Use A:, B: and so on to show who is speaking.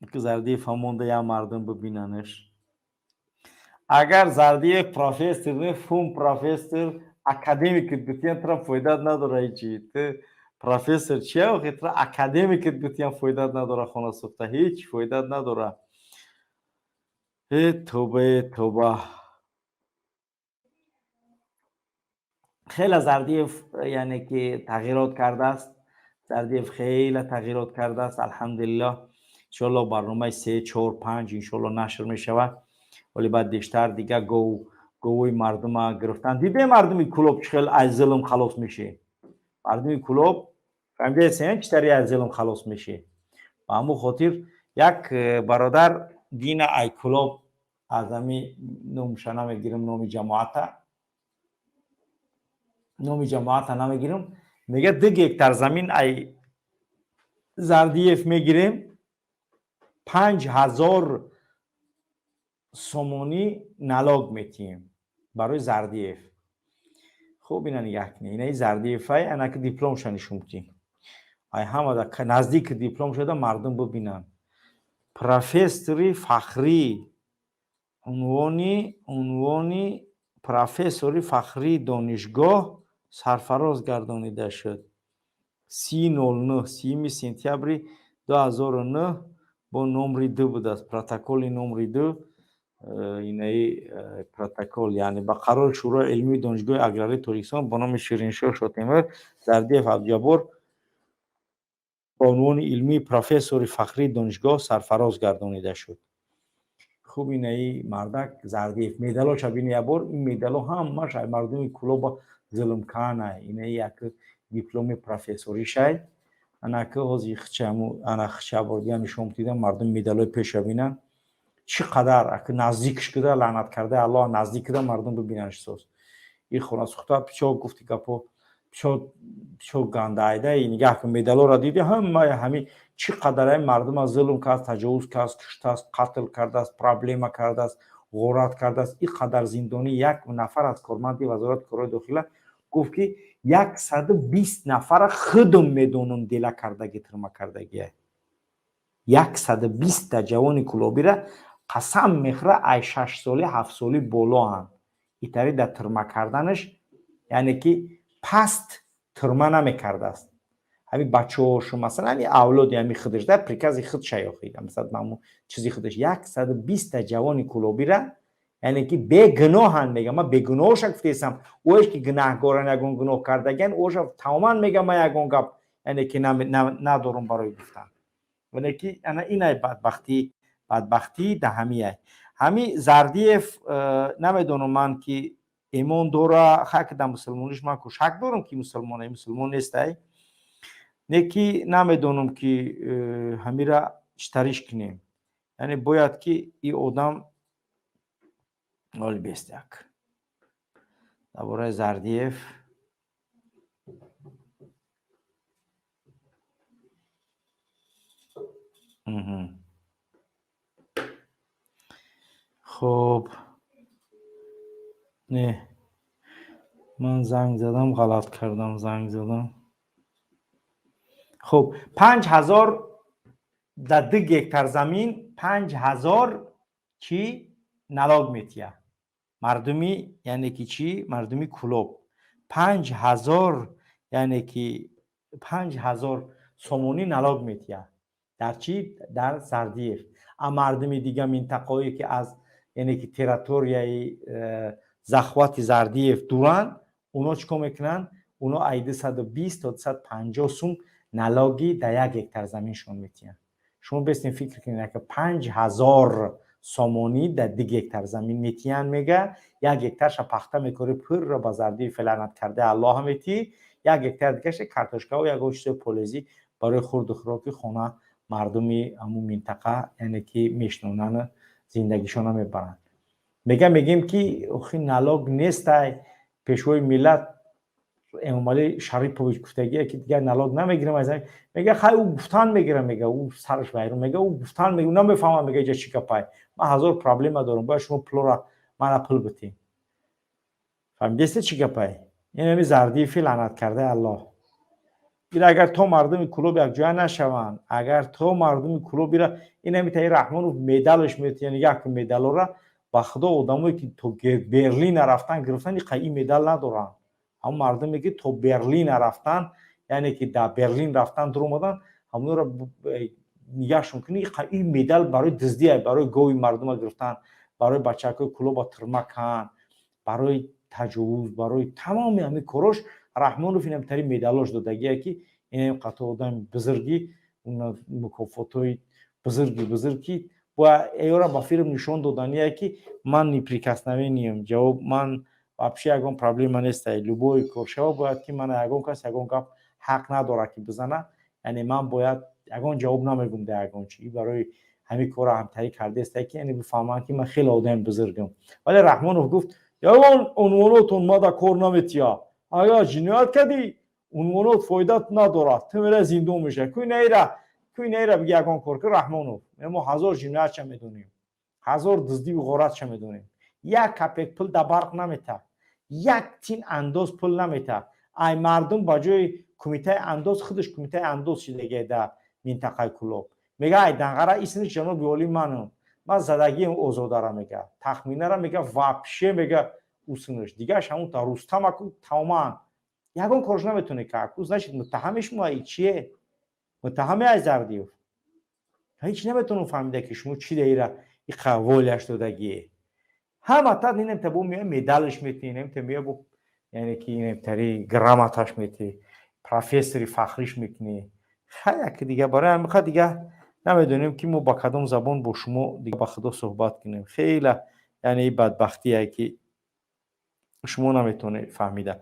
A: Ки Зардиев ҳамонда як мардум бибинанаш. Агар Зардиев профессор не, фум профессор, академикит битиян, тра фоидат надора ҳечи. Ту профессор чия охи, тра академикит битиян, фоидат надора, хона сӯхта, ҳеҷ фоидат надора. Э тоба, э тоба. Хеле Зардиев, яъне ки, тағйирот кардааст. Зардиев хеле тағйирот кардааст, алҳамдулиллоҳ. Иншоалло, барномаи се, чор, панҷ иншоалло нашр мешавад. Вале баъд бештар дига гов, говои мардума гирифтан. Диде, мардуми Кулоб чӣ хел аз зулм халос мешӣ? Мардуми Кулоб, фаҳмидаесен, чӣ тари аз зулм халос мешӣ? Ба ҳамун хотир як бародар дина ай Кулоб, аз ҳами номша намегирам, номи ҷамоата, номи ҷамоата намегирам, мега: 2 гектар замин ай Зардиев мегирем, 5000 сомонӣ налог метиҳем барои Зардиев. Хуб, ина нигаҳ кунед, инаи Зардиевай, анаки дипломша нишон бидиҳ, ай ҳамада наздики диплом шуда, мардум бибинанд. Профессори фахрӣ, унвони профессори фахрии донишгоҳ сарфароз гардонида шуд 30.09, 30 сентябри 2009, бо номри ду будааст, протоколи номри ду. Инаи протокол, яъне ба қарори Шӯрои илмии Донишгоҳи аграрии Тоҷикистон бо номи Шириншоҳ Шотемир Зардиев Абдуҷаббор ба унвони илмии профессори фахрии донишгоҳ сарфароз гардонида шуд. Хуб, инаи мардак Зардиев медалоша бини якбор. Ин медало ҳамаш ай мардуми Кулоба зулмканай. Инаи як дипломи профессоришай. Анаки ҳозир хичаму ана хича бор дига нишон дидам, мардум медалои пеша бинанд, чӣ қадар аки наздикш куда, лаънат кардаи Аллоҳ, наздик куда, мардум бибинанд. Соз и хонасухта пичо гуфти гапо пичо, пичо гандаайда. Нигаҳ кун, медалоро диди, ҳамаи ҳами чӣ қадар ай мардума зулм кард, таҷовуз кард, куштааст, қатл кардааст, проблема кардааст, ғорат кардааст, ин қадар зиндонӣ. Як нафар аз корманди Вазорати корҳои дохила гуфт, ки 120 нафара худум медонам, дела кардаги, тирма кардагия. 120-та ҷавони кулобира, қасам мехӯра, ай 6-соли, 7-соли болоанд. Итари дар тирма карданаш, яъне ки паст тирма намекардааст. Ҳами бачаҳошу, масалан, ҳами авлоди ҳами худаш дар прикази худ шаёхи, масалан, ҳамун чизи худаш 120-та ҷавони кулобира, яъне ки бегуноҳанд. Мегам, ман бегуноҳоша гуфтаесам. Оеш ки гунаҳгоран, ягон гуноҳ кардагиан, оша тамоман мегам, ман ягон гап, яъне ки, надорам барои гуфтан. Яъне ки ана инай бадбахтӣ, бадбахтӣ да ҳамиай ҳами Зардиев. Намедонам ман, ки имон дора, хак да мусулмониш ман ку шак дорам, ки мусулмон, мусулмон нестай, не ки намедонам, ки ҳамира чӣ кунем. Яъне бояд ки и одам оли бестяк дар бораи Зардиев. Хуб, не, ман занг задам, ғалат кардам, занг задам. Хуб, 5000 дар 2 гектар замин 5000 чӣ налог метиҳад мардуми, яъне ки чӣ, мардуми Кулоб 5000, яъне ки 5000 сомонӣ налог метиҳад. Дар чӣ? Дар Зардиев. А мардуми дига минтақаҳое, ки аз, яъне ки, территорияи захвати Зардиев дуранд, оно чӣ кор мекунанд? Оно ай 220 то 250 сум налоги дар 1 гектар заминшон метиҳанд. Шумо бестем фикр кунед, ака 5000 сомонӣ дар 2 гектар замин метиҳанд, мега, 1 гектарша пахта мекорӣ, пурра ба Зардиев лаънат кардаи Аллоҳ метиҳӣ, 1 гектар дигаша картошкао, ягон чизои полезӣ барои хурду хӯроки хона мардуми ҳамун минтақа, яъне ки, мешнонану зиндагишона мебаранд. Мега, мегем, ки охи налог нестай. Пешвои миллат Эмомалӣ Шарипович гуфтагие, ки дигар налог намегирам. Мега, хай, ӯ гуфтан мегирам, мега, ӯ сараш вайрон, мега, ӯ гуфтан мега, намефаҳмам, мега, иҷа чӣ гапай, ман ҳазор проблема дорам, бояд шумо пулора мана пул битем. Фаҳмидесте, чӣ гапай? Ин ҳами Зардиефи лаънат кардаи Аллоҳ. Ира агар то мардуми Кӯлоб якҷоя нашаванд, агар то мардуми Кӯлоб ира инамитаи Раҳмонов медалш метия, нигоҳ кун медалора. Ба худо, одамое ки то Берлина рафтан гирифтан, иқа ин медал надоранд. Ҳамон мардуме ки то Берлина рафтан, яъне ки дар Берлин рафтан, дуромадан, ҳамонро нигаҳшон кунӣ, ин медал барои дуздия, барои гови мардума гирифтан, барои бачакҳои Кӯлоба тирма кан, барои таҷовуз, барои тамоми ҳамин корош Раҳмонов инамтари медалош додагия, ки инам қато одами бузургӣ, мукофотҳои бузурги бузург, ки эёра ба филм нишон додания, ки ман неприкосновенный ам. Ҷавоб, ман вообще ягон проблема неста, любой кор шава, бояд ки мана ягон кас ягон гап ҳақ надорад, ки бизана. Яъне ман бояд ягон ҷавоб намегум да ягон чи. Барои ҳамин корро ҳамтарӣ кардааста, ки яъне бифаҳманд, ки ман хеле одами бузургам. Вале Раҳмонов гуфт: «Ягон унвонотон мада кор наметия. Агар ҷиноят кардӣ, унвонот фоидат надорад, ту мера зиндон мешавӣ». Кӯй наира, кӯй наира, биги ягон кор ки Раҳмонов, мо ҳазор ҷиноятша медонем, ҳазор дуздиву ғоратша медонем. Як капек пул да барқ намета, як тин андоз пул намета. Ай мардум ба ҷои кумитаи андоз худаш кумитаи андоз шидагия дар минтақаи Кӯлоб. Мега: «Ай Данғара исми ҷаноби олӣ манам, ман задагиам Озодара», мега, тахминара, мега, вообще, мега, усунаш дигараш ҳамун та Рустамаку тамоман ягон корш наметоне кард. Ку значит муттаҳами шумо чие? Муттаҳами ай Зардиев. Ҳеҷ наметонам фаҳмида, ки шумо чӣ даира иқа воляш додагие. Ҳама та инем та бо мея медалш мети, инем та мея бо, яъне ки инем тари грамоташ мети, профессори фахриш мекунӣ. Хаяки дига барои ҳамиқа дига намедонем, ки мо ба кадом забон бо шумо дига, ба худо, суҳбат кунем. Хела, яъне бадбахтие, ки шумо наметавонед фаҳмида.